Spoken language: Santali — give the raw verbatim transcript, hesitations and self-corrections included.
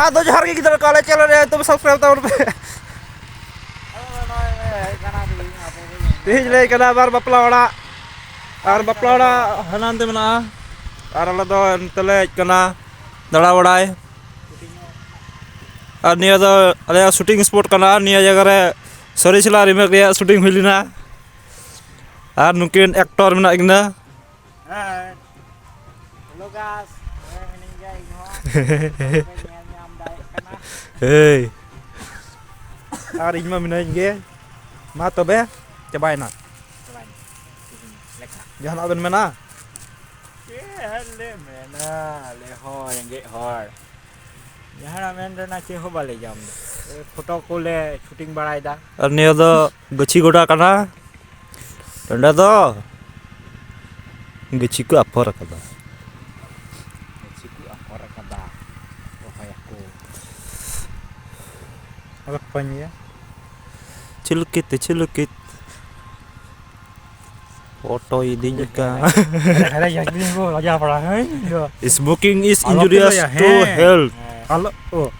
ᱟᱫᱚ ᱡᱚᱦᱟᱨ ᱜᱮ ᱜᱤᱫᱽᱨᱟᱹ ᱠᱚ, ᱟᱞᱮ ᱪᱮᱱᱮᱞ ᱨᱮ ᱛᱚᱵᱮ ᱥᱟᱵᱥᱠᱨᱟᱭᱤᱵ ᱛᱟᱵᱚᱱ ᱯᱮ᱾ ᱛᱮᱦᱮᱧ ᱞᱮ ᱦᱮᱡ ᱠᱟᱱᱟ ᱟᱵᱟᱨ ᱵᱟᱯᱞᱟ ᱚᱲᱟᱜ, ᱟᱨ ᱵᱟᱯᱞᱟ ᱚᱲᱟᱜ ᱦᱟᱱᱟ ᱱᱟᱱᱛᱮ ᱢᱮᱱᱟᱜᱼᱟ, ᱟᱨ ᱟᱞᱮ ᱫᱚ ᱱᱚᱛᱮ ᱞᱮ ᱦᱮᱡ ᱠᱟᱱᱟ ᱫᱟᱬᱟ ᱵᱟᱲᱟᱭ᱾ ᱟᱨ ᱱᱤᱭᱟᱹ ᱫᱚ ᱟᱞᱮᱭᱟᱜ ᱥᱩᱴᱤᱝ ᱥᱯᱚᱴ ᱠᱟᱱᱟ᱾ ᱱᱤᱭᱟᱹ ᱡᱟᱭᱜᱟ ᱨᱮ ᱥᱟᱹᱨᱤ ᱥᱮᱞᱟ ᱨᱤᱢᱮᱠ ᱨᱮᱭᱟᱜ ᱥᱩᱴᱤᱝ ᱦᱩᱭ ᱞᱮᱱᱟ᱾ ᱟᱨ ᱱᱩᱠᱤᱱ ᱮᱠᱴᱚᱨ ᱢᱮᱱᱟᱜ ᱠᱤᱱᱟ᱾ ᱦᱮᱸ᱾ ᱦᱮᱞᱳ ᱜᱟᱭᱥ, ᱱᱚᱰᱮ ᱢᱤᱱᱟᱹᱧ ᱜᱮᱭᱟ ᱤᱧ ᱦᱚᱸ᱾ ᱱᱚᱰᱮ ᱧᱮᱞ ᱧᱟᱢ ᱫᱟᱲᱮᱭᱟᱜ ᱠᱟᱱᱟ᱾ ᱦᱮᱭ᱾ ᱟᱨ ᱤᱧ ᱢᱟ ᱢᱤᱱᱟᱹᱧ ᱜᱮ᱾ ᱢᱟ ᱛᱚᱵᱮ, ᱪᱟᱵᱟᱭᱮᱱᱟ᱾ ᱪᱟᱵᱟᱭᱮᱱᱟ᱾ ᱛᱤᱦᱤᱧ ᱞᱮᱠᱟ᱾ ᱡᱟᱦᱟᱱᱟᱜ ᱵᱮᱱ ᱢᱮᱱᱟ? ᱪᱮᱫ ᱞᱮ ᱢᱮᱱᱟ, ᱟᱞᱮ ᱦᱚᱸ ᱨᱮᱸᱜᱮᱡ ᱦᱚᱲ᱾ ᱡᱟᱦᱟᱱᱟᱜ ᱢᱮᱱ ᱨᱮᱱᱟᱜ ᱪᱮᱫ ᱦᱚᱸ ᱵᱟᱞᱮ ᱡᱚᱢ ᱮᱫᱟ᱾ ᱯᱷᱳᱴᱳ ᱠᱚᱞᱮ ᱥᱩᱴᱤᱝ ᱵᱟᱲᱟᱭᱮᱫᱟ᱾ ᱟᱨ ᱱᱤᱭᱟᱹ ᱫᱚ ᱜᱟᱹᱪᱷᱤ ᱜᱚᱰᱟ ᱠᱟᱱᱟ᱾ ᱱᱚᱸᱰᱮ ᱫᱚ ᱜᱟᱹᱪᱷᱤ ᱠᱚ ᱟᱯᱷᱚᱨ ᱟᱠᱟᱫᱟ᱾ ᱜᱟᱹᱪᱷᱤ ᱠᱚ ᱟᱯᱷᱚᱨ ᱟᱠᱟᱫᱟ, ᱨᱚᱦᱚᱭᱟᱠᱚ᱾ ᱟᱫᱚ ᱠᱚᱧ ᱜᱮᱭᱟ᱾ ᱪᱷᱤᱞᱩᱠᱤᱛ ᱛᱮ ᱪᱷᱤᱞᱩᱠᱤᱛ᱾ ᱯᱷᱳᱴᱳ ᱤᱫᱤᱧ ᱠᱟᱱ᱾ ᱟᱨᱮ, ᱟᱨᱮ, ᱡᱟᱹᱥᱛᱤ ᱫᱤᱱ ᱠᱚ ᱞᱟᱡᱟᱣ ᱯᱟᱲᱟ, ᱦᱮᱸ, ᱤᱧ ᱫᱚ᱾ Smoking is ᱟᱞᱚᱯᱮ injurious ᱞᱟᱹᱭᱟ, to ᱦᱮᱸ᱾ Health. ᱟᱞᱚ, ᱳ᱾